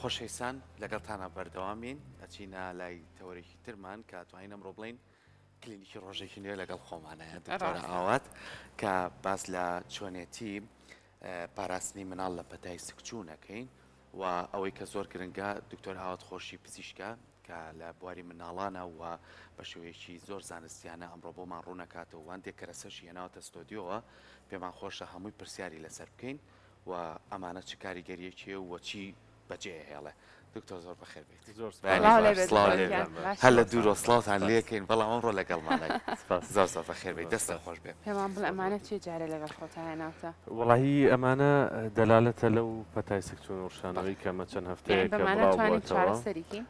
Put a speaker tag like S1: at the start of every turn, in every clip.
S1: خۆشەویستان لەگەڵتانە بەردەوامین ئەچینە لای تەوەرێکی ترمان کە توانین ئەمڕۆ بڵین کلینیکی ڕۆژێکی نوێ لەگەڵ خۆمانەیە دکتۆرە ئاوات کە باس لە چۆنێتی پاراستنی مناڵ لە پەتای سکچوون ئەکەین و ئەوەی کە زۆر گرنگە دکتۆر ئاوات خۆشی پزیشکە کە لە بواری مناڵانە و بە شێوەیەکی زۆر زانستیانە ئەمڕۆ بۆمان ڕوونەکاتەوە هەندێک کەرەسەشی هێناوەتە ستۆدیۆوە پێمان خۆشە هەمووی پرسیاری لەسەر بکەین و ئەمانە چ کاریگەریەکی و چی بەجێ ئەهێڵێ. دکتۆر زۆر بەخێر بێیت.
S2: زۆر سپاس.
S1: بەیانی
S3: سڵاو
S1: باش
S3: لێبێت
S1: سڵاو
S3: دکتۆر
S1: لێ
S3: گیان.
S1: بێت.
S3: باش
S1: هەر لە
S3: سپاس.
S1: دوورەوە سڵاوتان
S2: سپاس.
S1: لێکەین بەڵام ئەمڕۆ لەگەڵمانای.
S2: سپاس.
S1: زۆر زۆر بەخێر بێیت
S2: زۆر
S1: دەستت
S2: سپاس.
S1: خۆش بێ.
S3: پێمان بڵێ
S2: سپاس
S3: ئەمانە
S2: بۆ
S3: چیە جارێ لەگەڵ خۆتا هێناوتە؟
S2: وەڵاهی ئەمانە دەلالەتە لەو پەتای سکچوون و
S1: بەڵێ.
S2: ڕشانەوەی کە ئەمە چەند
S3: یانی
S2: هەفتەیەکە
S3: بەمانە
S2: بڵاو
S3: توانین
S2: بووەتەوە.
S3: چارەسەری کەین؟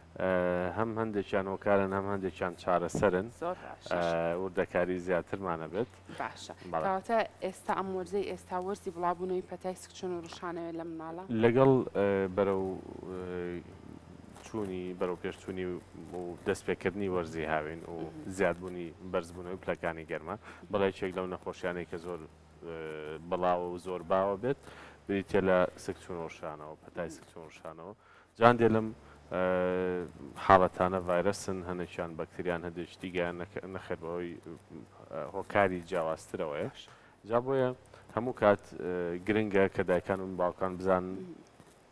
S2: هەم هەندێکیان هۆکارن هەم هەندێکیان چارەسەرن.
S3: زۆر باشە.
S2: وردەکاری زیاترمان ئەبێت.
S3: باشە
S2: بەڵێ.
S3: کەواتە ئێستا ئەم وەرزەی ئێستا وەرزی بڵاوبوونەوەی پەتای سکچوون و ڕشانەوەیە لە مناڵا؟
S2: لەگەڵ بەرەو چوونی بەرەو پێشچوونی و دەستپێکردنی وەرزی هاوین و زیادبوونی بەرزبوونەوەی پلەکانی گەرما بەڵێ یەکێک لەو نەخۆشیانەی کە زۆر بڵاوە و زۆر باوە بێت بریتیە لە سکچوون و ڕشانەوە پەتای سکچوون و ڕشانەوە جا هەندێ لەم حاڵەتانە ڤایرەسن، هەنێکیان بەکتریان، هەندێکی دیگەیان نەخێر بەهۆی هۆکاری جیاوازترەوەیە. جا بۆیە هەموو کات گرنگە کە دایکان و باوکان بزانن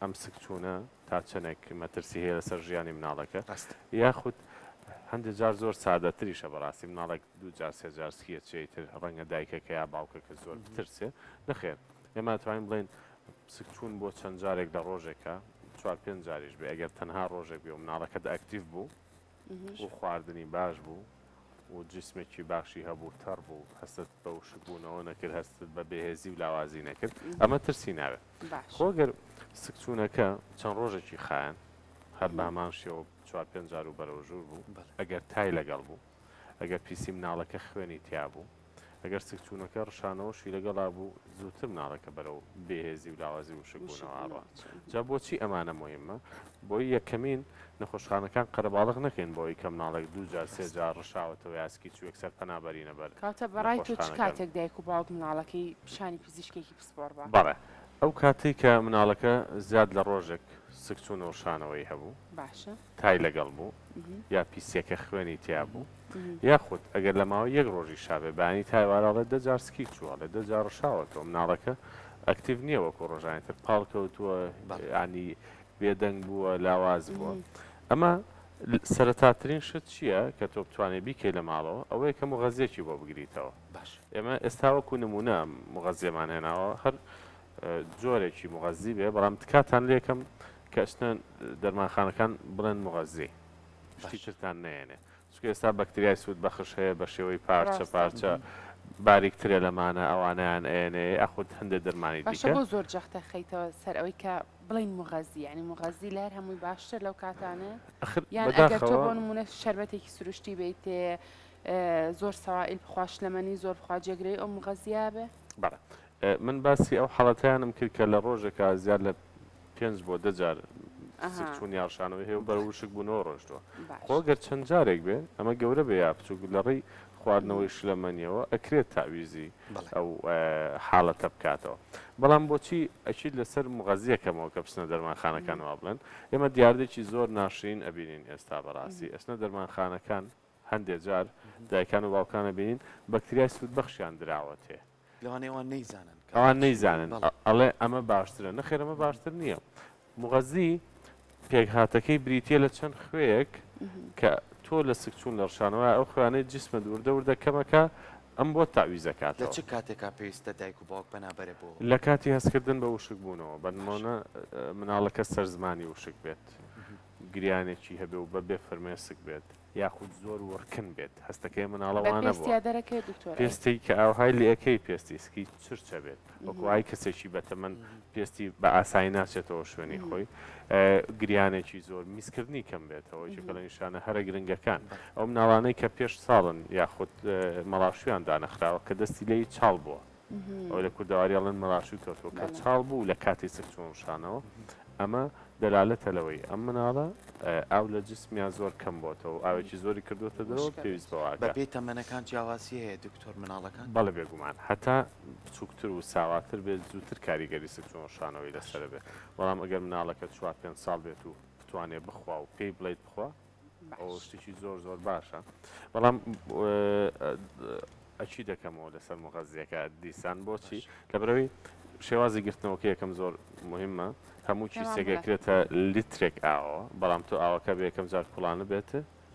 S2: ئەم سکچوونە تا چەندێک مەترسی هەیە لەسەر ژیانی مناڵەکە، یاخود هەندێک جار زۆر سادەتریشە بەڕاستی مناڵێک دوو جار سێ جار سکی ئەچێ ئیتر ڕەنگە دایکەکە یا باوکەکە زۆر بترسێ، نەخێر ئێمە ئەتوانین بڵێین سکچوون بۆ چەند جارێک لە ڕۆژێکا چوار پێنج جاریش بێ ئەگەر تەنها ڕۆژێک بێ و مناڵەکەت ئەکتیڤ بوو و خواردنی باش بوو و جسمێکی باشی هەبوو تەڕ بوو هەستت بە وشکبوونەوە نەکرد هەستت بە بێهێزی و لاوازی نەکرد ئەمە ترسی ناوێت خۆ گەر سکچوونەکە چەند ڕۆژێکی خایەن هەر بە هەمان شێوە چوار پێنج جار و بەرەو ژوور بوو ئەگەر تای لەگەڵ بوو ئەگەر پیسی مناڵەکە خوێنی تیا بوو ئەگەر سکچوونەکە ڕشانەوەشی لەگەڵا بوو، زووتر مناڵەکە بەرەو بێهێزی و لاوازی و وشکبوونەوە ئەڕوا. جا بۆچی ئەمانە موهیمە؟ بۆی یەکەمین، نەخۆشخانەکان قەرەباڵغ نەکەین بەوەی کە مناڵێک دوو جار سێ جار ڕشاوەتەوە یا سکی چوو یەکسەر پەنا بەرینە بەر
S3: کەواتە بەڕای تۆ چ
S2: نەخۆشخانەکان.
S3: کاتێک دایک و باوک مناڵەکەی پیشانی پزیشکێکی پسپۆڕ با؟
S2: بەڵێ. ئەو کاتەی کە مناڵەکە زیاد لە ڕۆژێک سکچوون و ڕشانەوەی هەبوو.
S3: باشە.
S2: تای لەگەڵ بوو یا پیسیەکە خوێنی تیا بوو یاخود ئەگەر لە ماوەی یەک ڕۆژیشا بێ بەیانی تا ئێوارە ئەڵێ دە جار سکی چووە ئەڵێ دە جار ڕشاوەتەوە مناڵەکە ئەکتیڤ نییە وەکو ڕۆژانی تر پاڵ کەوتووە ینی بێدەنگ بووە لاواز بووە ئەمە سەرەتاترین شت چییە کە تۆ بتوانێت بیکەی لە ماڵەوە ئەوەیە کە مغەزیەکی بۆ بگریتەوە
S1: باش
S2: ئێمە ئێستا وەکو نمونە مغەزیەمان هێناوە هەر جۆرێکی مغەزی بێ بەڵام تکاتان لێکەم کە ئەچنە دەرمانخانەکان بڵێن مغەزی شتی ترتان نەیەنێ چونکە ئێستا بەکتریای سوود بەخش هەیە بە شێوەی پارچە پارچە باریکترە لەمانە ئەوانیان ئەیەنێ یاخود هەندێک دەرمانی
S3: باشە
S2: دیکە
S3: بۆ زۆر جەختە خەیتەوە سەر ئەوەی کە بڵین مغەزی یعنی مغەزی لە هەر هەمووی باشتر لەو کاتانە
S2: ئەخر
S3: یان ئەگەر تۆ
S2: بەداخەوە
S3: بۆ نمونە شەربەتێکی سروشتی بیتێ زۆر سەوائیل بخوا شلەمەنی زۆر بخوا جێگرەی ئەو مغەزیە بێ؟
S2: بەڵێ من باسی ئەو حاڵەتەیانم کرد کە لە ڕۆژێکا زیاد لە پێنج بۆ دە جار سکچوون یا ڕشانەوەی هەیە و بەرەو وشکبوونەوە ڕۆشتووە. خۆ گەر چەند جارێک بێ، ئەمە گەورە بێ یا بچووک، لە ڕێی خواردنەوەی شلەمەنییەوە ئەکرێت تەعویزی ئەو حاڵەتە بکاتەوە. بەڵام بۆچی ئەکید لەسەر موغەزییەکەمەوە کە بچنە دەرمانخانەکان وا بڵێن؟ ئێمە دیاردەیەکی زۆر ناشرین ئەبینین ئێستا بەڕاستی ئەچنە دەرمانخانەکان هەندێ جار دایکان و باوکان ئەبینین بەکتریای سوودبەخشیان دراوەتێ.
S1: لەوانەیە ئەوان نەیزانن کە
S2: ئەوان
S1: چی
S2: نەیزانن
S1: بەڵێ.
S2: ئەڵێ ئەمە باشترە نەخێر ئەمە باشتر نییە موغەزی پێکهاتەکەی بریتیە لە چەند خوێیەک کە تۆ لە سکچوون لە ڕشانەوە ئەو خوێانەی جسمت وردە وردە کەمەکە ئەم بۆت تەعویز
S1: لە
S2: ئەکاتەوە.
S1: چ کاتێکا پێویستە دایک و باوک پەنا بەرێ بۆ؟
S2: لە کاتی هەستکردن بە وشکبوونەوە بە
S1: باشە.
S2: نموونە مناڵەکە سەر زمانی وشک بێت گریانێکی هەبێ و بە بێ فرمێسک بێت یاخود زۆر وڕکن بێت هەستەکەی مناڵە
S3: بە
S2: وا نەبووە.
S3: پێستیا دەرەکەوێت دکتۆر ئەی؟
S2: پێستی کە ئاوهای لێ ئەکەی پێستی سکی چرچە بێت وەکو ئای کەسێکی بەتەمەن پێستی بە ئاسایی ناچێتەوە شوێنی خۆی گریانێکی زۆر میزکردنی کەم بێتەوە یەکێکە لە نیشانە هەرە گرنگەکان ئەو مناڵانەی کە پێش ساڵن یاخود مەڵاشویان دانەخراوە کە دەستی لێی چاڵ بووە ئەوەی لە کوردەواری ئەڵێن مەڵاشوی کەوتووە کە چاڵ بوو لە کاتی سکچوون ڕشانەوە ئەمە دەلالەتە لەوەی ئەم مناڵە. ئاو لە جسمیا زۆر کەم بۆتەوە و ئاوێکی زۆری کردووەتە دەرەوە
S3: وشکە بێت.
S2: پێویست بەوە
S1: بە
S2: ئەکا.
S1: پێی تەمەنەکان جیاوازی هەیە دکتۆر مناڵەکان؟
S2: بەڵێ بێگومان هەتا بچووکتر و ساواتر بێت زووتر کاریگەری سکچوون ڕشانەوەی
S1: باشە.
S2: لەسەر ئەبێت بەڵام ئەگەر مناڵەکە چوار پێنج ساڵ بێت و بتوانێت بخوا و پێی بڵێیت بخوا ئەوە
S3: باش.
S2: شتێکی زۆر زۆر باشە بەڵام ئەکی دەکەمەوە لەسەر مغەزیەکە دیسان بۆچی
S1: باش.
S2: لەبەرئەوەی شێوازی گرتنەوەکە یەکەم زۆر مهمە هەموو
S3: پێمان
S2: کیسێک
S3: بڵێ.
S2: ئەکرێتە لیترێک ئاوەوە بەڵام تۆ ئاوەکە بە یەکەم جار کوڵانبێت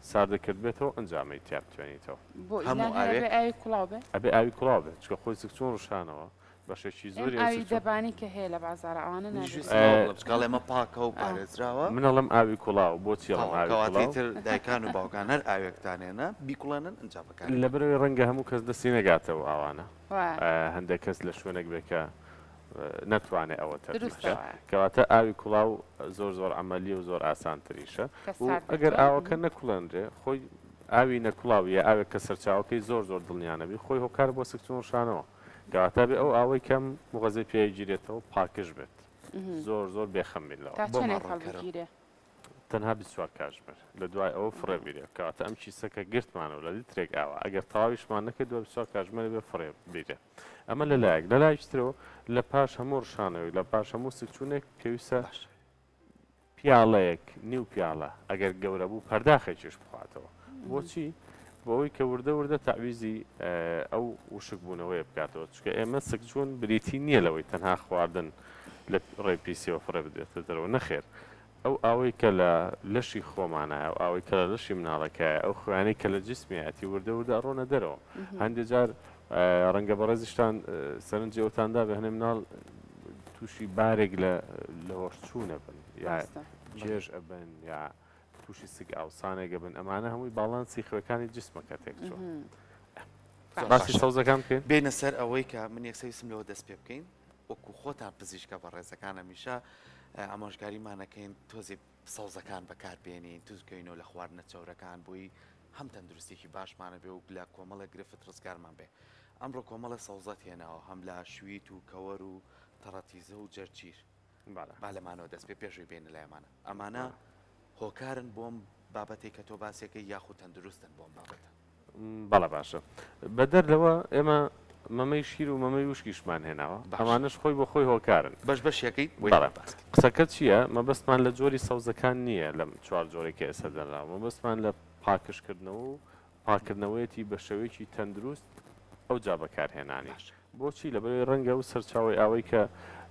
S2: سارد کردبێتەوە ئەنجا ئەمەی تیا بتوێنیتەوە.
S3: بۆ
S1: هەموو
S3: ئیلان هەر
S1: ئاوێک؟
S3: ئەبێ ئاوی کوڵاو بێ؟
S2: ئەبێ ئاوی کوڵاو بێت چونکە خۆی سکچوون ڕشانەوە بەشێکی
S3: ئێم
S2: زۆری ئەو
S3: ئاوی
S2: سکچوون.
S3: دەبانی کە هەیە لە بازاڕا ئەوانە
S1: منیش
S3: نابێت؟
S1: ویستم ئەوە بڵێم چونکە ئەڵێ ئەمە پاکە و پارێزراوە.
S2: من ئەڵێم ئاوی کوڵاو بۆچی ئەڵێم
S1: تەواو
S2: ئاوی
S1: کەواتە
S2: کوڵاو؟
S1: ئیتر دایکان و باوکان هەر ئاوێکتان هێنا بیکوڵێنن ئینجا بەکاری بێنن.
S2: لەبەرئەوەی ڕەنگە هەموو کەس دەستی نەگاتە ئەو ئاوانە
S3: وایە.
S2: هەندێک کەس لە شوێنێک بێ کە نەتوانێ ئەوە تەرتیب
S3: دروستە
S2: بکا
S3: وایە.
S2: کەواتە ئاوی کوڵاو زۆر زۆر عەمەلیە و زۆر ئاسانتریشە
S3: کە
S2: و
S3: سارد
S2: ئەگەر
S3: بێتەوە.
S2: ئاوەکە نەکوڵێنرێ خۆی ئاوی نەکوڵاو یا ئاوێک کە سەرچاوەکەی زۆر زۆر دڵنیا نەبی خۆی هۆکارە بۆ سکچوون ڕشانەوە کەواتە ئەبێ ئەو ئاوەی کەم موغەزەی پێ گیرێتەوە پاکژ بێت زۆر زۆر بێخەم بین لەوە.
S3: تا
S1: بۆمان
S3: چەنێک
S1: ڕوونکەرەوە.
S3: هەڵبگیرێ؟
S2: تەنها 24 کاتژمێر لە دوای ئەوە فڕێ بیرێ کەواتە ئەم کیسە کە گرتمانەوە لە لیترێک ئاوە ئەگەر تەواویشمان نەکرد دوای 24 کاتژمێر بێ فڕێ بیرێ ئەمە لە لایەک لە لایەکی ترەوە لە پاش هەموو ڕشانەوەی لە پاش هەموو سکچوونێک پێویستە
S1: باش.
S2: پیاڵەیەک نیو پیاڵە ئەگەر گەورە بوو پەرداخێکیش بخواتەوە بۆچی؟ بۆ ئەوەی کە وردە وردە تەعویزی ئەو وشکبوونەوەیە بکاتەوە چونکە ئێمە سکچوون بریتی نییە لەوەی تەنها خواردن لە ڕێی پیسیەوە فڕێ بدرێتە دەرەوە نەخێر ئەو ئاوەی کە لە لەشی خۆمانایە ئەو ئاوەی کە لە لەشی مناڵەکایە ئەو خوێیانەی کە لە جسمیایەتی وردە وردە ئەڕۆنە دەرەوە هەندێ جار ڕەنگە بەڕێزیشتان سەرنجی ئەوتان دابێ هەنێ مناڵ تووشی بارێک لە لەهۆشچوونە بن یا چێژ ئەبن یا تووشی سک ئاوسانێک ئەبن ئەمانە هەمووی باڵانسی خوێکانی جسمەکە تێکچووە. باسی سەوزەکان بکەین؟
S1: بێینە سەر ئەوەی کە من یەکسەر ویستم لەوە دەست پێ بکەین وەکو خۆتان پزیشکە بەڕێزەکان هەمیشە ئامۆژگاریمانەکەین تۆزێ سەوزەکان بەکار بێنین توز بکەینەوە لە خواردنە چەورەکان بۆی هەم تەندروستێکی باشمانە بێ و لە کۆمەڵێک گرفت ڕزگارمان بێ ئەمڕۆ کۆمەڵە سەوزەت هێناوە هەم لە شویت و کەوەر و تەڕەتیزە و جەرجیر با لەمانەوە دەست پێ پێشەوەی بێینە لای ئەمانە ئەمانە هۆکارن بۆم بابەتێک کە تۆ باسێکەی یاخود تەندروستن بۆم بابەتە؟
S2: بەڵێ باشە بەدەر لەوە ئێمە مەمەی شیر و مەمەی وشکیشمان هێناوە ئەمانەش خۆی بۆ خۆی هۆکارن.
S1: بەش بەشێکەی
S2: بەڵێ قسەکە چییە مەبەستمان لە جۆری سەوزەکان نییە لەم چوار جۆرەی کە ئێستا دانراوە مەبەستمان لە پاکژکردنەوە و پاککردنەوەیەتی بە شێوەیەکی تەندروست ئەوجا بەکارهێنانی. بۆچی؟ لەبەرئەوەی ڕەنگە ئەو سەرچاوەی ئاوەی کە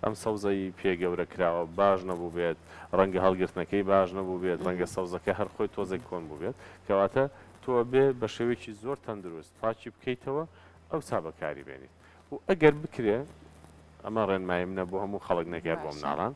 S2: ئەم سەوزەی پێ گەورە کراوە باش نەبووبێت، ڕەنگە هەڵگرتنەکەی باش نەبووبێت، ڕەنگە سەوزەکە هەر خۆی تۆزێک کۆن بووبێت. کەواتە تۆ ئەبێ بە شێوەیەکی زۆر تەندروست پاکی بکەیتەوە ئەوسا بەکاری بێنیت. و ئەگەر بکرێ، ئەمە ڕێنمایی منە بۆ هەموو خەڵک نەک هەر بۆ مناڵان،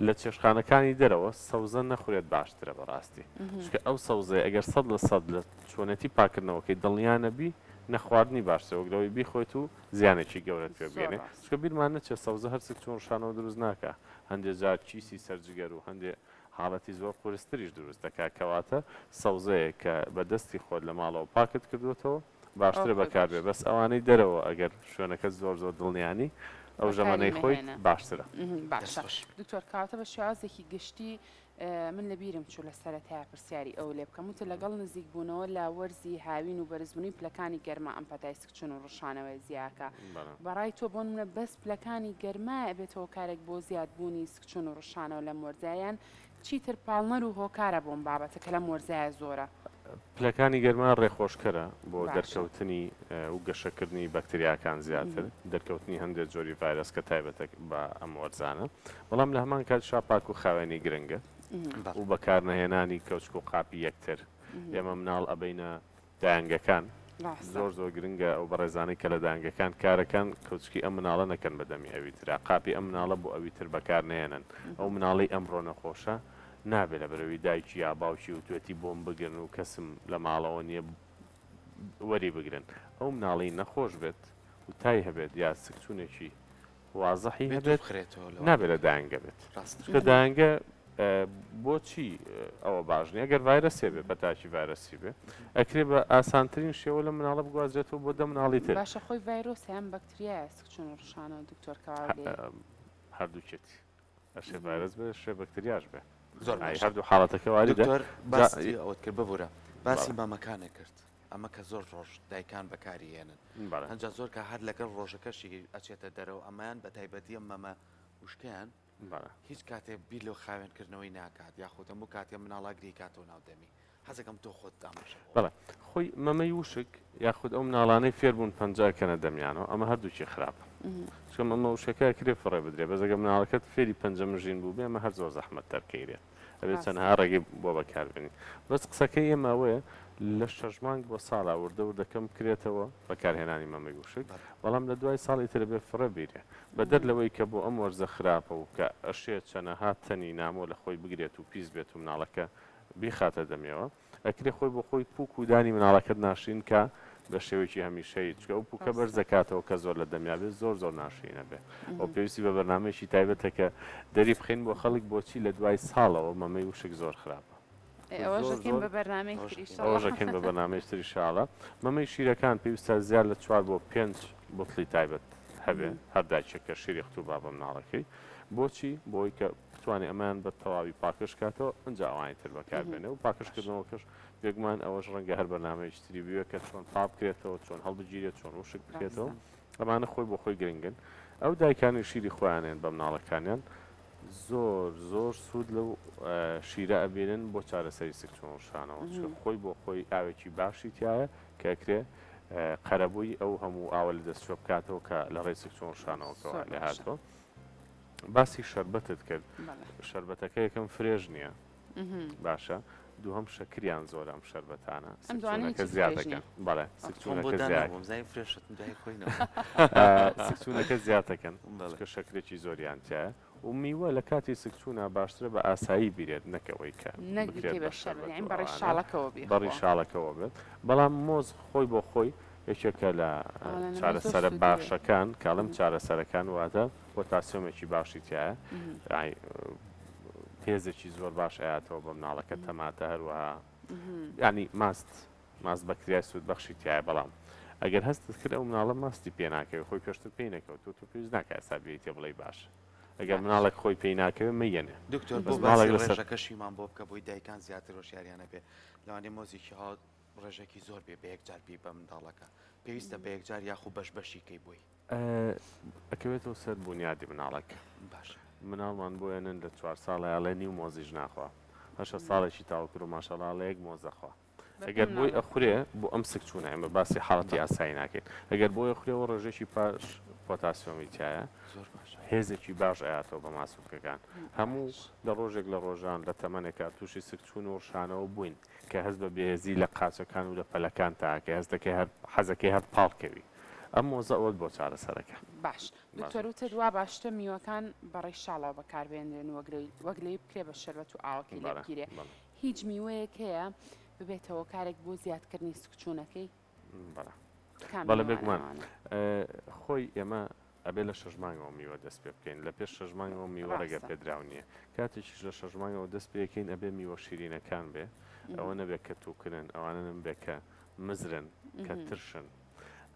S2: لە چێشتخانەکانی دەرەوە سەوزە نەخورێت باشترە بەڕاستی. چونکە ئەو سەوزەیە ئەگەر 100% لە چۆنێتی پاککردنەوەکەی دڵنیا نەبی، نەخواردنی باشترە وەک لەوەی بیخۆیت و زیانێکی گەورەت پێ بگەینێ. چونکە بیرمان نەچێت سەوزە هەر سکچوون ڕشانەوە دروست ناکا، هەندێ جار کیسی سەر جگەر و هەندێ حاڵەتی زۆر قورستریش دروست دەکا. کەواتە سەوزەیەک کە بە دەستی خۆت لە ماڵەوە پاکت کردووەتەوە باشترە بەکار بێ، بەس ئەوانەی دەرەوە ئەگەر شوێنەکەت زۆر زۆر دڵنیانی ئەو ژەمەنەی خۆیت باشترە.
S3: باشە دکتۆر کەواتە بە شێوازێکی گشتی من لە بیرم چوو لە سەرەتایا پرسیاری ئەوە لێ بکەم وتت لەگەڵ نزیک بوونەوە لە وەرزی هاوین و بەرزبوونی پلەکانی گەرما ئەم پەتای سکچوون و ڕشانەوەی زیاکە بەڕای تۆ بۆ نمونە بەس پلەکانی گەرمایە ئەبێتە هۆکارێک بۆ زیادبوونی سکچوون و ڕشانەوە لەم وەرزە یان چیتر پاڵنەر و هۆکارە بۆم بابەتە کە لەم وەرزایە زۆرە؟
S2: پلەکانی گەرما ڕێخۆشکەرە بۆ دەرکەوتنی و گەشەکردنی بەکتریاکان زیاتر، دەرکەوتنی هەندێک جۆری ڤایرەس کە تایبەتە بە ئەم وەرزانە، بەڵام لە هەمان کاتیشا پاک و خاوێنی گرنگە و بەکارنەهێنانی کەوچک و قاپی یەکتر. ئێمە مناڵ ئەبەینە دایەنگەکان، زۆر زۆر گرنگە ئەو بەڕێزانەی کە لە دایەنگەکان کارەکەن کەوچکی ئەم مناڵە نەکەن بە دەمی ئەوی ترا، قاپی ئەم مناڵە بۆ ئەوی تر بەکار نەیەنن، ئەو مناڵەی ئەمڕۆ نەخۆشە نابێ لەبەرئەوەی دایکی یا باوکی وتوێتی بۆم بگرن و کەسم لە ماڵەوە نیە وەری بگرن ئەو مناڵەی نەخۆش بێت و تای هەبێت یا سکچونێکی وازحی هەبێت نابێت لە دایەنگە بێت چونکە دایەنگە بۆچی ئەوە باش نیە گەر ڤایرەسێ بێ پەتاکی ڤایرەسی بێ ئەکرێ بە ئاسانترین شێوە لە مناڵە بگوازرێتەوە بۆ دە مناڵی تر.
S3: باشە خۆی ڤایرۆسە یان بەکتریایە سکچون و ڕشانەوە دکتۆر کەوا لێ.
S2: هەردووکێتی. ئەشێ ڤایرەس بێ شێ بەکتریاش بێ
S1: زۆر باشە
S2: هەردوو حاڵەتەکە واریدە
S1: دکتۆر باسی ئەوەت کرد ببورە باسی مامەکانت کرد ئەمە کە زۆر ڕۆژ دایکان بەکاری هێنن ئەنجا زۆر کە هەر لەگەڵ ڕۆژەکەشی ئەچێتە دەرەوە ئەمەیان بە تایبەتی ئەم مەمە وشکیان هیچ کاتێ بیر لەو خاوێنکردنەوەی ناکات یاخود هەموو کاتێ مناڵاگری کاتەوە ناو دەمی حەزەکەم تۆ خۆت ئاماژە بۆ
S2: بەڵێ خۆی مەمەی وشک یاخود ئەو مناڵانەی فێربوون پەنجە ئەکەنە دەمیانەوە ئەمە هەردووکی خراپە چونکە مەمە وشکەکە ئەکرێ فڕێ بدرێ بەس ئەگەر مناڵەکەت فێری پەنجە مژین بووبێ ئەمە هەر زۆر زەحمەت دەرکەیرێت ئەبێ
S3: ڕاستە.
S2: چەندها ڕێگەی بۆ بەکاربێنین بەس قسەکەی ئێمە ئەوەیە لە شەش مانگ بۆ ساڵا وردە وردە کەم بکرێتەوە بەکارهێنانی مەمەی وشک
S1: بەڵێ.
S2: بەڵام لە دوای ساڵی تر ئەبێ فڕێ بیرێ بەدەر لەوەی کە بۆ ئەم وەرزە خراپە و کە ئەشێ چەنەها تەنی نامۆ لە خۆی بگرێت و پیس بێت و مناڵەکە بیخاتە دەمیەوە ئەکرێ خۆی بۆ خۆی پوک و دانی مناڵەکەت ناشرین کا بە شێوەیەکی هەمیشەیی چونکە ئەو پوکە بەرز
S3: ڕاستە.
S2: دەکاتەوە کە زۆر لە دەمیا بێت زۆر زۆر ناشرینە بێ و پێویستی بە بەرنامەیەکی تایبەتە کە دەری بخەین بۆ خەڵک بۆچی لە دوای ساڵەوە مەمەی وشک زۆر خراپە
S3: ئێ ئەوەش
S2: زۆر
S3: دەکەین
S2: زۆر
S3: بە بەرنامەی
S1: ئەوەش
S3: تر
S1: دەکەین.
S2: ئەوەش
S3: ئیشەڵا.
S2: دەکەین بە بەرنامەی تر ئیشاڵا مەمەی شیرەکان پێویستە زیاد لە چوار بۆ پێنج بوتڵی تایبەت هەبێ هەر دایکێک کە شیری قوتوو با بە مناڵەکەی بۆچی بۆی کە بتوانێت ئەمەیان بە تەواوی پاکژ کاتەوە ئنجا ئەوانی تر بەکار بێنێ و پاکژ کردنەوەکەش بێگومان ئەوەش ڕەنگە هەر بەرنامەیەکی تری بوێ کە چۆن پاک بکرێتەوە چۆن هەڵبگیرێت چۆن وشک بکرێتەوە ئەمانە خۆی بۆ خۆی گرنگن ئەو دایکانی شیری خۆیانێن بە مناڵەکانیان زۆر زۆر سوود لەو شیرە ئەبینن بۆ چارەسەری سکچون ڕشانەوە چونکە خۆی بۆ خۆی ئاوێکی باشی تایە کە ئەکرێ قەرەبووی ئەو هەموو ئاوە لە دەستچوە بکاتەوە کە لە ڕێی سکچون ڕشانەوەکەوە لێ هاتووە. باسی شەربەتت کرد شەربەتەکە یەکەم fresh نییە باشە دووهەم شەکریان زۆر ئەم شەربەتانە سکچونەکە زیاد دەکەن بەڵێ سکچونەکە زیاد سکچونەکە زیاد دەکەن کە شەکرێکی زۆریان تایە و میوە لە کاتی سکچونا باشترە بە ئاسایی بیرێت نەکەوەی کە
S3: نەگرێت بە شەربەت
S2: بەڕی شاڵەکەەوە بێت بەڵام مۆز خۆی بۆ خۆی یەکێکە لە چارەسەرە باشەکان کاڵم چارەسەرەکان واتە پۆتاسیۆمێکی باشی تایە هێزێکی زۆر باش ئەیاتەوە بە مناڵەکە تەماتە هەروەها ینی ماست ماست بەکتریای سوود بەخشی تایە بەڵام ئەگەر هەستت کرد ئەو مناڵە ماستی پێ ناکەوێت خۆی پێشتر پێی نەکەوتو تۆ پێویست ناکە ئێستا بێیتێ بڵێی باش ئەگەر مناڵێک خۆی پێی ناکەوێت مەیەنێ
S1: دکتۆر بۆ باسی ڕێژەکەشیمان بۆ بکە بۆی دایکان زیاتر هۆشیاریانە بێ لەوانەیە مۆزێکی هاوت ڕێژەکی زۆر بێ بە یەکجار بی بە منداڵەکە پێویستە بە یەکجار یاخو بەش بەشی کەی بۆی.
S2: ئەکەوێتەوە سەر بونیادی مناڵەکە
S1: باشە.
S2: مناڵمان بۆ ئێنن لە چوار ساڵە ئەڵێ نیو مۆزیش ناخوا هەشە ساڵێکی تاو کرد و ماشەڵا ئەڵێ یەک مۆز ئەخوا ئەگەر بۆی ئەخورێ بۆ ئەم سکچوونە ئێمە باسی حاڵەتی ئاسایی ناکەین ئەگەر بۆی ئەخورێەوە ڕێژێکی پاش پۆتاسیۆمی تایە هێزێکی باش ئەیاتەوە بە ماسولکەکان هەموو لە ڕۆژێک لە ڕۆژان لە تەمەنێکا تووشی سکچوون و ڕشانەوە بووین کە هەست بە بێهێزی لە قاچەکان و لە پەلەکانتا ئەکەی هەست دەکەی هەر حەزەکەی هەر پاڵکەوی ئەم مۆزە ئەوەت بۆ چارەسەرەکە.
S3: باش دکتۆر وتت وا باشترە میوەکان بە ڕیشاڵەوە بەکاربێنرێن وەک لێی بکرێ بە شەربەت و ئاوەکەی لێ بگیرێ هیچ میوەیەک هەیە ببێتە هۆکارێک بۆ زیادکردنی سکچوونەکەی؟
S2: بەڵێ بێگومان خۆی ئێمە ئەبێ لە شەش مانگەوە میوە دەست پێ بکەین لە پێش شەش مانگەوە میوە ڕێگە پێدراو نییە کاتێکیش لە شەش مانگەوە دەست پێکەین ئەبێ میوە شیرینەکان بێ ئەوە نەبێت کە تووکنن ئەوانە نەبێ کە مزرن کە ترشن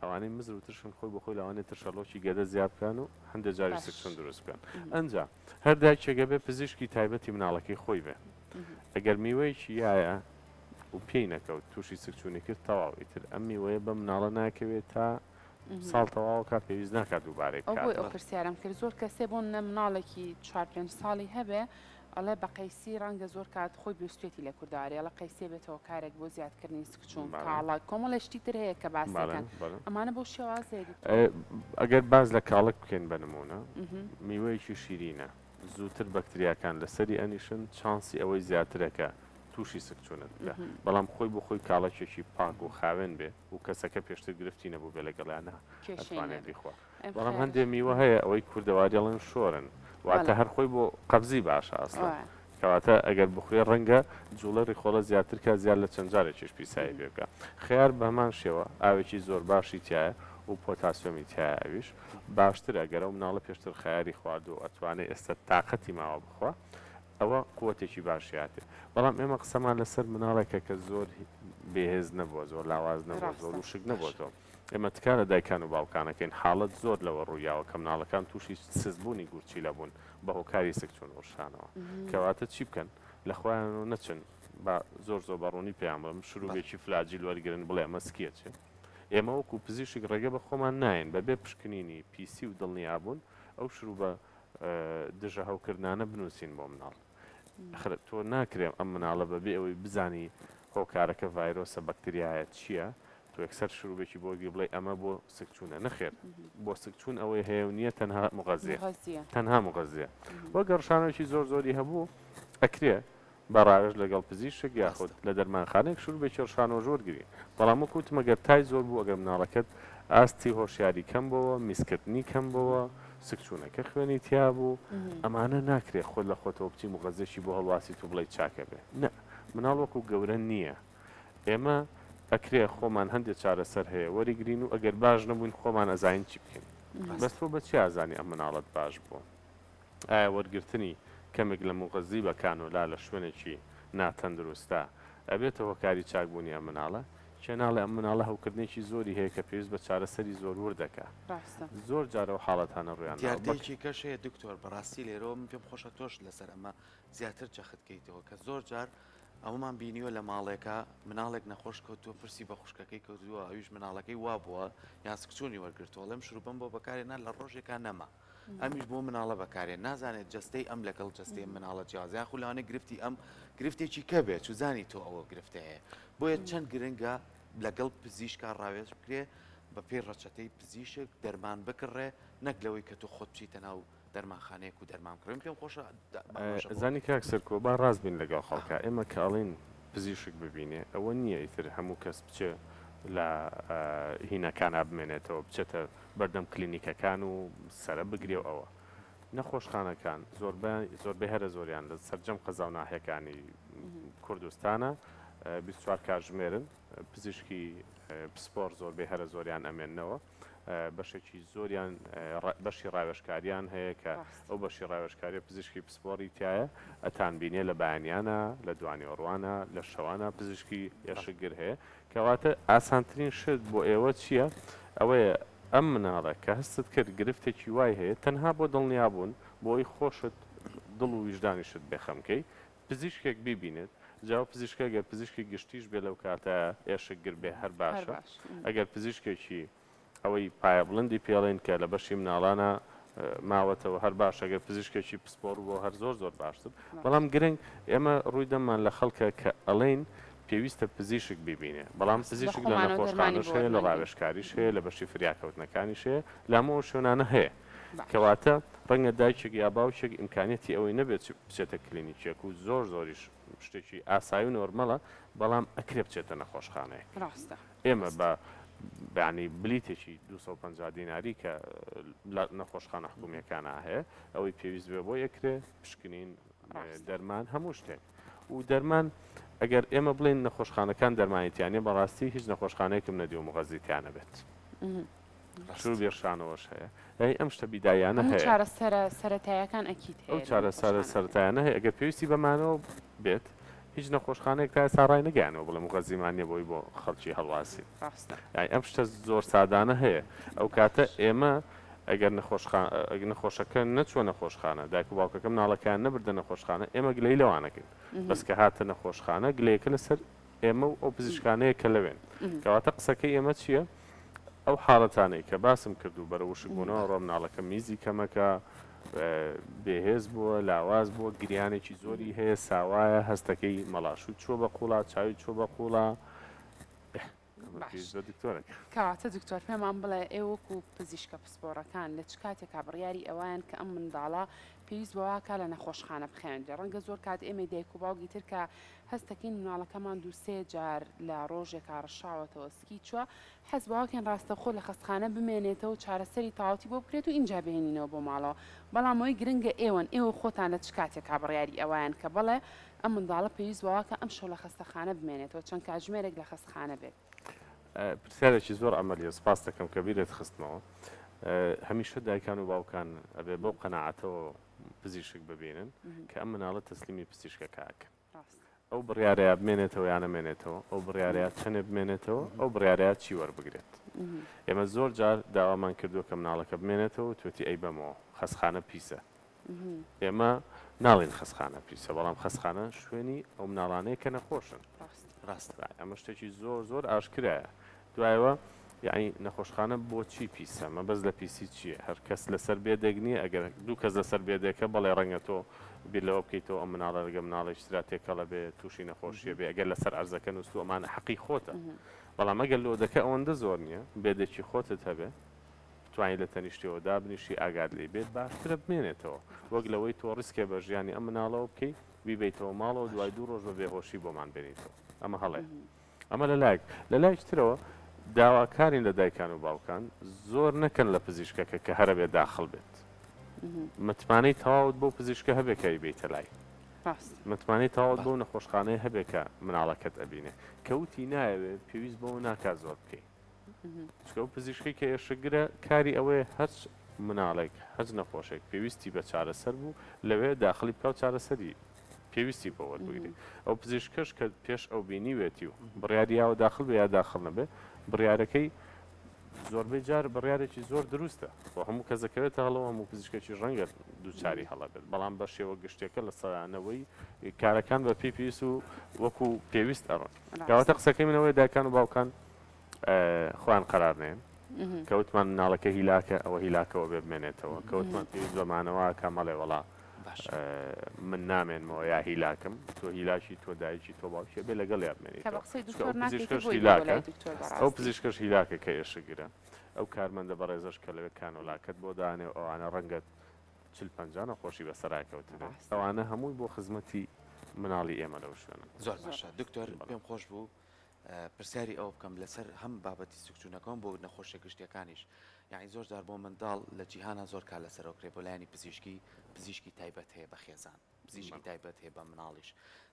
S2: ئەوانەی مزر و ترشن خۆی بۆ خۆی لەوانەیە ترشەڵۆکی گەدە زیاد بکەن و هەندێک جاری سکچون دروست بکەن ئەنجا هەر دایکێک ئەبێ پزیشکی تایبەتی مناڵەکەی خۆی بێ ئەگەر میوەیەکی یایە و پێی نەکەوت تووشی سکچوونی کرد تەواو ئیتر ئەم میوەیە بەم مناڵە ناکەوێت تا ساڵ تەواوکە پێویست ناکات دووبارەی
S3: ئەو بۆی ئەو
S2: بکاتەوە.
S3: پرسیارەم کرد زۆر کەسێ بۆ نە مناڵێکی چوار پێنج ساڵی هەبێ ئەڵێ بە قەیسی ڕەنگە زۆر کات خۆی بیستێتی لە کوردەواری ئەڵێ قەیسێ بێتەوە کارێک بۆ زیادکردنی سکچوون
S2: بەڵێ.
S3: کاڵەک کۆمەڵێ شتی تر هەیە کە باس
S2: بەڵێ
S3: دەکەن
S2: بەڵێ.
S3: ئەمانە بەو شێوازەیە دکتۆر؟
S2: ئەگەر باس لە کاڵەک بکەین بە نموونە میوەیەکی شیرینە زووتر بەکتریاکان لەسەری ئەنیشن چانسی ئەوەی زیاترە کە تووشی سکچوونت بکا بەڵام خۆی بۆ خۆی کاڵەکێکی پاک و خاوێن بێ و کەسەکە پێشتر گرفتی نەبووبێ لەگەڵیا نا
S3: کێشەی
S2: ئەتوانێ
S3: نەبێ
S2: بیخوا
S3: ئەم
S2: بەڵام
S3: خێرە
S2: هەندێ میوە هەیە ئەوەی کوردەواری ئەڵێن شۆرن واتە
S3: بەڵێ
S2: هەر خۆی بۆ قەبزی باشە ئەسڵەن
S3: وایە.
S2: کەواتە ئەگەر بخورێ ڕەنگە جوڵەی ڕیخۆڵە زیاتر کا زیاد لە چەند جارێکیش پیسایی پێ بکا خەیار بە هەمان شێوە ئاوێکی زۆر باشی تیایە و پۆتاسیۆمی تیایە ئەویش باشترە گەر ئەو مناڵە پێشتر خەیاری خواردووە و ئەتوانێ ئێستا تاقەتی ماوە بخوا ئەوە قوتێکی باشی هاتێ بەڵام ئێمە قسەمان لەسەر مناڵێکە کە زۆر بێهێز نەبووە زۆر لاواز نەبووە زۆر
S3: ڕاستە
S2: وشک
S1: باشە
S2: نەبووەتەوە. ئێمە تکا لە دایکان و باوکان ئەکەین حاڵەت زۆر لەوە ڕوویاوە کە مناڵەکان تووشی سستبوونی گورچیلە بوون بە هۆکاری سکچوون و ڕشانەوە کەواتە چی بکەن لە خۆیانەوە نەچن با زۆر زۆر بە ڕوونی پێیان بڵێم شروبێکی فلاجیل وەرگرن بڵێ ئەمە سکی ئەچێ ئێمە وەکو پزیشک ڕێگە بە خۆمان نایەین بەبێ پشکنینی پیسی و دڵنیابوون ئەو شروبە دژە هەوکردنانە بنووسین بۆ مناڵ. ئەخر تۆ ناکرێ ئەم مناڵە بەبێ ئەوەی بزانی هۆکارەکە ڤایرۆسە بەکتریایە چییە تۆ یەکسەر شروبێکی بۆ وەرگری بڵێی ئەمە بۆ سکچوونە نەخێر بۆ سکچوون ئەوەی هەیە و نییە تەنها مغەزیە تەنها مغەزیە وە گەر ڕشانەوەکی زۆر زۆری هەبوو ئەکرێ بە ڕاوێژ لەگەڵ پزیشک یاخود لە دەرمانخانەیەک شروبێکی ڕشانەوەش وەرگری بەڵام وەکو وتم ئەگەر تای زۆر بوو ئەگەر مناڵەکەت ئاستی هۆشیاری کەم بۆوە میزکردنی کەم بۆوە سکچوونەکە خوێنی تیا بوو ئەمانە ناکرێ خۆت لە خۆتەوە بچی موغەزێکی بۆ هەڵواسیت و بڵێی چاکە بێ نە مناڵ وەکو گەورە نییە ئێمە ئەکرێ خۆمان هەندێ چارەسەر هەیە وەریگرین و ئەگەر باش نەبووین خۆمان ئەزانین چی بکەین بەس تۆ بە چی ئازانی ئەم مناڵەت باش بووە؟ ئایا وەرگرتنی کەمێک لە موغەزی بە کانۆلا لە شوێنێکی ناتەندروستا ئەبێتە هۆکاری چاکبوونی ئەم مناڵە؟ کێ ناڵێ ئەم مناڵە هەوکردنێکی زۆری هەیە کە پێویست بە چارەسەری زۆر ورد دەکا؟
S3: ڕاستە.
S2: زۆر جار ئەو حاڵەتانە ڕوویان داوە. بەک.
S1: دیاردەیەکی کەش هەیە دکتۆر، بەڕاستی لێرەوە من پێم خۆشە تۆش لەسەر ئەمە زیاتر جەخت کەیتەوە کە زۆر جار ئەوەمان بینیوە لە ماڵێکا مناڵێک نەخۆش کەوتووە پرسی بە خوشکەکەی کردووە ئەویش مناڵەکەی وابووە یان سکچوونی وەرگرتووە ئەڵێم شروبەم بۆ بەکارێنا لە ڕۆژێکا نەما ئەمیش بۆ مناڵە بەکارێ نازانێت جەستەی ئەم لەگەڵ جەستەی مناڵە جیاوازە یاخو لەوانەیە گرفتی ئەم گرفتێکی کە بێت چوزانی تۆ ئەوە گرفتە هەیە بۆیە چەند گرنگە لەگەڵ پزیشکا ڕاوێژ بکرێ بە پێی ڕەچەتەی پزیشک دەرمان بکڕێ نەک لەوەی کە تۆ خۆت بچیتە ناو دەرمانخانەیەک و دەرمان بکڕی من پێم خۆشە ئاماژە بۆ
S2: زانی کاک سەرکۆ با ڕاست بین لەگەڵ خەڵکا ئێمە کە ئەڵێین پزیشک ببینێ ئەوە نییە ئیتر هەموو کەس بچێ لە هینەکانا بمێنێتەوە بچێتە بەردەم کلینیکەکان و سەرە بگرێ و ئەوە. نەخۆشخانەکان زۆربەیان زۆربەی هەرە زۆریان لە سەرجەم قەزا و ناحیەکانی کوردستانە 24 کاتژمێرن پزیشکی پسپۆڕ زۆربەی هەرە زۆریان ئەمێننەوە بەشێکی زۆریان بەشی ڕاوێژکاریان هەیە کە ئەو بەشی ڕاوێژکاریە پزیشکی پسپۆڕی تایە ئەتان بینێ لە بەیانیانە لە دوانیوەڕوانە لە شەوانە پزیشکی ئێشکگر هەیە کەواتە ئاسانترین شت بۆ ئێوە چییە؟ ئەوەیە ئەم مناڵە کە هەستت کرد گرفتێکی وای هەیە تەنها بۆ دڵنیابوون بۆ ئەوەی خۆشت دڵ و ویژدانیشت بێخەم کەی پزیشکێک بیبینێت جا ئەو پزیشکە گەر پزیشکی گشتیش بێ لەو کاتە ئێشکگر بێ هەر باشە ئەگەر پزیشکێکی ئەوەی پایەبڵندی پێڵێن کە لە بەشی مناڵانە ماوەتەوە هەر باشە گەر پزیشکێکی پسپۆڕ بۆ هەر زۆر زۆر باشتر بەڵام گرنگ ئێمە ڕووی دەممان لە خەڵکە کە ئەڵێین پێویستە پزیشک بیبینێ بەڵام پزیشک لە نەخۆشخانەش هەیە لە ڕاوێژکاریش هەیە لە بەشی فریاکەوتنەکانیش هەیە لە هەموو ئەو شوێنانە هەیە کەواتە ڕەنگە دایکێک یا باوکێک ئیمکانیەتی ئەوەی نەبێت بچێتە کلینیکێک و زۆر زۆریش شتێکی ئاسایی و نۆرمەڵە بەڵام ئەکرێ بچێتە نەخۆشخانەیەک.
S3: ڕاستە.
S2: ئێمە بە یانی بلیتێکی 250 دیناری کە لە نەخۆشخانە حکومییەکانا هەیە ئەوەی پێویست بێ بۆی ئەکرێ پشکنین دەرمان هەموو شتێک و دەرمان ئەگەر ئێمە بڵێین نەخۆشخانەکان دەرمانی تیا نیە بەڕاستی هیچ نەخۆشخانەیەکم نەدیوە مغەزی تیا نەبێت. شروبی ڕشانەوەش هەیە یانی ئەم شتە بیداییانە
S3: هەموو
S2: هەیە.
S3: چارەسەرە سەرەتایەکان ئەکید
S2: ئەو
S3: هەیە لە
S2: چارەسەرە
S3: نەخۆشخانەکان.
S2: سەرەتایانە هەیە ئەگەر پێویستی بە مانەوە بێت هیچ نەخۆشخانەیەک تا ئێستا ڕای نەگەیانەوە بڵێ موغەزیمان نییە بۆی بۆ خەڵکی هەڵواسین.
S3: ڕاستە.
S2: یانی ئەم شتە زۆر سادانە هەیە ئەو کاتە ئێمە ئەگەر نەخۆشخا نەخۆشەکە نەچووە نەخۆشخانە دایک و باوکەکە مناڵەکەیان نەبردە نەخۆشخانە ئێمە گلەیی لەوان ئەکەین بەس کە هاتە نەخۆشخانە گلەیەکە لەسەر ئێمە و ئەو پزیشکانەیە کە لەوێن. کەواتە قسەکەی ئێمە چییە؟ ئەو حاڵەتانەی کە باسم کرد و بەرەو وشکبوونەوە ڕۆ مناڵەکە میزی کەمەکە، بێهێز بووە، لاواز بووە، گریانێکی زۆری هەیە، ساوایە، هەستەکەی مەڵاشووی چووە بە قووڵا، چاوی چووە بە قووڵا. ئەمە
S3: باش.
S2: پێویست بە دکتۆرەکە.
S3: کەواتە دکتۆر پێمان بڵێ ئێوە وەکو پزیشکە پسپۆڕەکان لە چ کاتێکا بڕیاری ئەوەیان کە ئەم منداڵە پێویست بەوەکا لە نەخۆشخانە بخەوێنرێ؟ ڕەنگە زۆر کات ئێمەی دایک و باوکی تر کە هەستەکەین مناڵەکەمان دوو سێ جار لە ڕۆژێکا ڕشاوەتەوە سکی چوە حەز بەوەکەین ڕاستەوخۆ لە خەستخانە بمێنێتەوە چارەسەری تەواوەتی بۆ بکرێت و ئینجا بهێنینەوە بۆ ماڵەوە بەڵام ئەوەی گرنگە ئێوەن ئێوە خۆتان لە چ کاتێکا بڕیاری ئەوەیان کە بەڵێ ئەم منداڵە پێویست بەوەکە ئەمشەو لە خەستەخانە بمێنێتەوە چەند کاتژمێرێک لە خەستخانە بێت.
S2: پرسیارێکی زۆر عەمەلیە سپاست دەکەم کە بیرت خستمەوە هەمیشە دایکان و باوکان ئەبێ بەو قەناعەتەوە پزیشک ببینن کە ئەم مناڵە تەسلیمی پزیشکەکە ئەکەن. ئەو بڕیارەیا بمێنێتەوە یا نەمێنێتەوە، ئەو بڕیارەیا چەنێ بمێنێتەوە، ئەو بڕیارەیا چی وەربگرێت. ئێمە زۆر جار داوامان کردووە کە مناڵەکە بمێنێتەوە وتوێتی ئەیبەمەوە، خەستخانە پیسە. ئێمە ناڵێین خەستخانە پیسە، بەڵام خەستخانە شوێنی ئەو مناڵانەیە کە نەخۆشن.
S1: ڕاستە.
S2: ئەمە شتێکی زۆر زۆر ئاشکرایە. دوایەوە یەعنی نەخۆشخانە بۆچی پیسە؟ مەبەست لە پیسی چییە؟ هەر کەس لەسەر bed ێک نییە، ئەگەر دوو کەس لەسەر bed ێکە بەڵێ ڕەنگە تۆ بیر لەوە بکەیتەوە ئەم مناڵە لەگە مناڵێکی ترا تێکەڵە بێ تووشی نەخۆشیە بێ ئەگەر لەسەر عەرزەکە نووستوو ئەمانە حەقی خۆتە بەڵام ئەگەر load ەکە ئەوەندە زۆر نییە bed ێکی خۆتت هەبێ بتوانی لە تەنیشتیەوە دابنیشی ئاگات لێی بێت باشترە بمێنێتەوە وەک لەوەی تۆ risk ێ بە ژیانی ئەم مناڵەوە بکەی بیبەیتەوە ماڵەوە دوای دوو ڕۆژ بە بێهۆشی بۆمان بێنیتەوە ئەمە هەڵەیە. ئەمە لە لایەک، لە لایەکی ترەوە داواکارین لە دایکان و باوکان زۆر نەکەن لە پزیشکەکە کە هەرەبێ داخڵ بێت. متمانەی تەواوت بەو پزیشکە هەبێ کە ئەیبەیتە لای. متمانەی تەواوت بەو نەخۆشخانەیە هەبێ کە مناڵەکەت ئەبینێ. کە وتی نایەوێ پێویست بەوە ناکا زۆر بکەی. چونکە ئەو پزیشکەی کە ئێشکگرە کاری ئەوەیە هەرچ مناڵێک هەرچ نەخۆشێک پێویستی بە چارەسەر بوو لەوێ داخلی بکا و چارەسەری پێویستی بۆ وەربگرێ. ئەو پزیشکەش کە پێش ئەو بینیوێتی و بڕیاری یاوە داخل بێ یا داخل نەبێ، بڕیارەکەی زۆربەی جار بڕیارێکی زۆر دروستە و هەموو کەس دەکەوێتە هەڵەوە، هەموو پزیشکێکیش ڕەنگە دووچاری هەڵە بێت، بەڵام بە شێوە گشتیەکە لە سەدانەوەی کارەکان بە پێی پێویست و وەکو پێویست ئەڕۆن. کەواتە قسەکەی من ئەوەیە دایکان و باوکان خۆیان قەرار نێن. کە وتمان مناڵەکە هیلاکە ئەوە هیلاکەوە بێ بمێنێتەوە، کە وتمان پێویست بە مانەوە ئەکا مەڵێ وەڵا من نامێنمەوە یا هیلاکم، تۆ هیلاکی تۆ دایکی تۆ باوکی ئەبێ لەگەڵیا بمێنیتەوە. چونکە ئەو پزیشکەش هیلاکە، ئەو پزیشکەش هیلاکە کە ئێشکگرە، ئەو کارمەندە بەڕێزەش کە لەوێ کانۆلاکەت بۆ دانێ و ئەوانە ڕەنگە 40 50 نەخۆشی بەسەرا کەوتبێ، ئەوانە هەمووی بۆ خزمەتی مناڵی ئێمە لەو شوێنەن.
S1: زۆر باشە دکتۆر پێم خۆش بوو پرسیاری ئەوە بکەم لەسەر هەم بابەتی سکچوونەکەم بۆ نەخۆشیە گشتیەکانیش یعنی زۆر جار بۆ منداڵ لە جیهانە زۆر کار لەسەرەوە کرێ بۆ لایەنی پزیشکی پزیشکی تایبەت هەیە بە خێزان پزیشکی تایبەت هەیە بە مناڵیش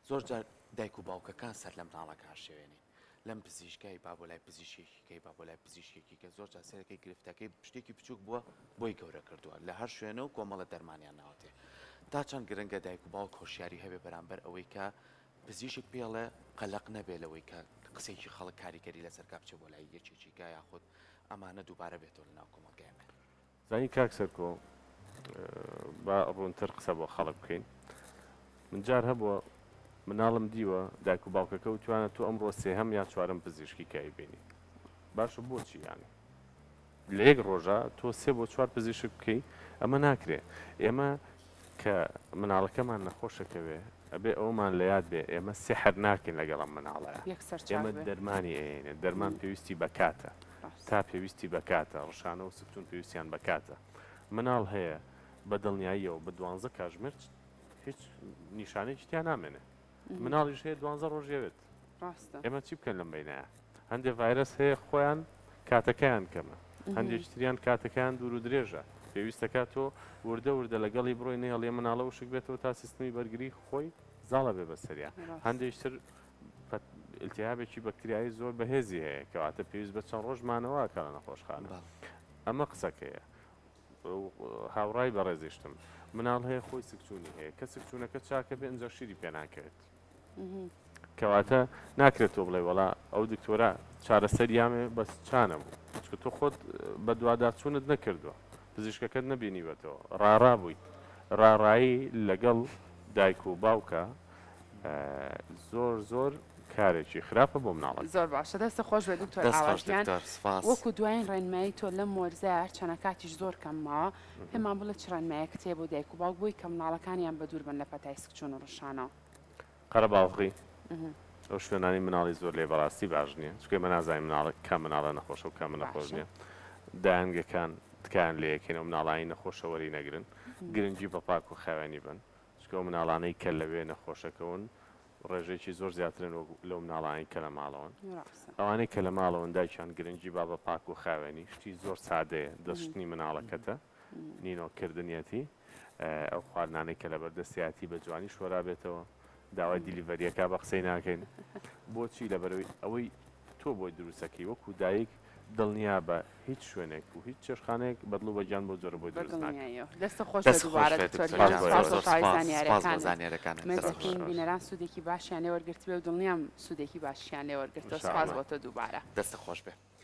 S1: زۆر جار دایک و باوکەکان سەر لە مناڵەکە شێوێنێ لەم پزیشکای با بۆ لای پزیشکێکی کەی با بۆ لای پزیشکێکی کە زۆر جار سەرەکەی گرفتەکەی شتێکی بچووک بووە بۆی گەورە کردووە لە هەر شوێنە و کۆمەڵە دەرمانیان ناوەتێ تا چەند گرنگە دایک و باوک هۆشیاری هەبێ بەرامبەر ئەوەی کە پزیشک پێی ئەڵێ قەلەق نەبێ لەوەی کە قسەیەکی خەڵک کاریگەری لەسەر کا بچێ بۆ لای یەکێکی کە یاخود ئەمانە دووبارە بێتەوە لەناو کۆمەڵگای ئێمە.
S2: زانی کاک سەرکۆ با ڕوونتر قسە بۆ خەڵک بکەین من جار هەبووە مناڵم دیوە دایک و باوکەکە وتوانە تۆ ئەمڕۆ سێهەم یا چوارەم پزیشکی کە ئەیبینی باشە بۆچی یانی لە یەک ڕۆژا تۆ سێ بۆ چوار پزیشک بکەی ئەمە ناکرێ ئێمە کە مناڵەکەمان نەخۆشەکەوێ ئەبێ ئەوەمان لە یاد بێ ئێمە سیحر ناکەین لەگەڵ ئەم مناڵەیا
S3: یەکسەر چاک
S2: ئێمە
S3: بێ.
S2: دەرمانی ئەیەینێ دەرمان پێویستی بە کاتە تا پێویستی بە کاتە ڕشانە و سکچوون پێویستیان بە کاتە مناڵ هەیە بە دڵنیاییەوە بە دوانزە کاژمێر هیچ نیشانەیەکی تیا نامێنێ مناڵیش هەیە دوانزە ڕۆژ یەوێت
S3: ڕاستە.
S2: ئێمە چی بکەین لەم بەینایە هەندێ ڤایرەس هەیە خۆیان کاتەکەیان کەمە هەندێکی تریان کاتەکەیان دوور و درێژە پێویستەکە تۆ وردە وردە لەگەڵی بڕۆی نەیەڵی مناڵە وشک بێتەوە تا سیستمی بەرگری خۆی زاڵە بێ بەسەریا هەندێکی تر التهابێکی بەکتریایی زۆر بەهێزی هەیە کەواتە پێویست بە چەند ڕۆژ مانەوە کە لە نەخۆشخانە ئەمە قسەکەیە هاوڕای بەڕێزیشتم مناڵ هەیە خۆی سکچوونی هەیە کە سکچوونەکە چاکە بێ ئینجا شیری پێ ناکەوێت کەواتە ناکرێت تۆ بڵێ وەڵا ئەو دکتۆرە چارەسەریامێ بەس چانە بوو چکە تۆ خۆت بەدواداچوونت نەکردووە پزیشکەکەت نەبینیوەتەوە ڕاڕا بوویت ڕاڕایی لەگەڵ دایک و باوکە زۆر زۆر کارێکی خراپە بۆ مناڵەکە.
S3: زۆر باشە دەستت خۆش بێت دکتۆر
S1: دەست خۆش
S3: ئاوات گیان
S1: دکتۆر سپاس.
S3: وەکو دوایین ڕێنمایی تۆ لەم وەرزە هەرچەنە کاتیش زۆر کەم ماوە پێمان بڵێ چ ڕێنمایەکت هەیە بۆ دایک و باوک بۆی کە مناڵەکانیان بەدوور بن لە پەتای سکچوون و ڕشانەوە؟
S2: قەرەباڵغی ئەو شوێنانەی مناڵی زۆر لێ بەڕاستی باش نییە چونکە ئێمە نازانین مناڵە کام مناڵە نەخۆشە و کام نەخۆش
S3: باشە.
S2: نییە دایەنگەکان تکایان لێ یەکەین ئەو مناڵانی نەخۆشە وەری نەگرن گرنگی بە پاک و خاوێنی بەن چونکە ئەو مناڵانەی کە لەوێ نەخۆشەکەون ڕێژەیەکی زۆر زیاترن وەک لەو مناڵانەی کە لە ماڵەوەن. ئەوانەی کە لە ماڵەوەن دایکیان گرنگی با بە پاک و خاوێنی، شتی زۆر سادەیە، دەست شتنی مناڵەکەتە، نینۆک کردنیەتی، ئەو خواردنانەی کە لەبەر دەستیاتی بە جوانی شۆرابێتەوە، داوای delivery یەکا بە قسەی ناکەین. بۆچی؟ لەبەرئەوەی ئەوەی تۆ بۆی دروستەکەی وەکو دایک. دڵنیابە هیچ شوێنێک و هیچ چێشتخانەیەک بە دڵ و بە گیان بەو جۆرە بۆی دروست ناکەن.
S3: بەدڵنیاییەوە. دەستت خۆش بێت
S1: دەست خۆش
S3: دووبارە
S1: بێت
S3: دکتۆر
S1: دکتۆر
S3: گیان.
S1: گیان.
S3: سپاس
S1: زۆر
S3: بۆ
S1: زۆر
S3: تەواوی
S1: سپاس. سپاس بۆ
S3: زانیاریەکانت.
S1: زانیاریەکانت.
S3: ئومێد
S1: دەست خۆش.
S3: دەکەین بینەران سوودێکی باشیان لێ وەرگرتبێ و دڵنیام سوودێکی باشیان لێ وەرگرتووە.
S2: ان شاء
S3: سپاس
S2: اللە.
S3: بۆ تۆ دووبارە.
S1: دەستت خۆش بێ.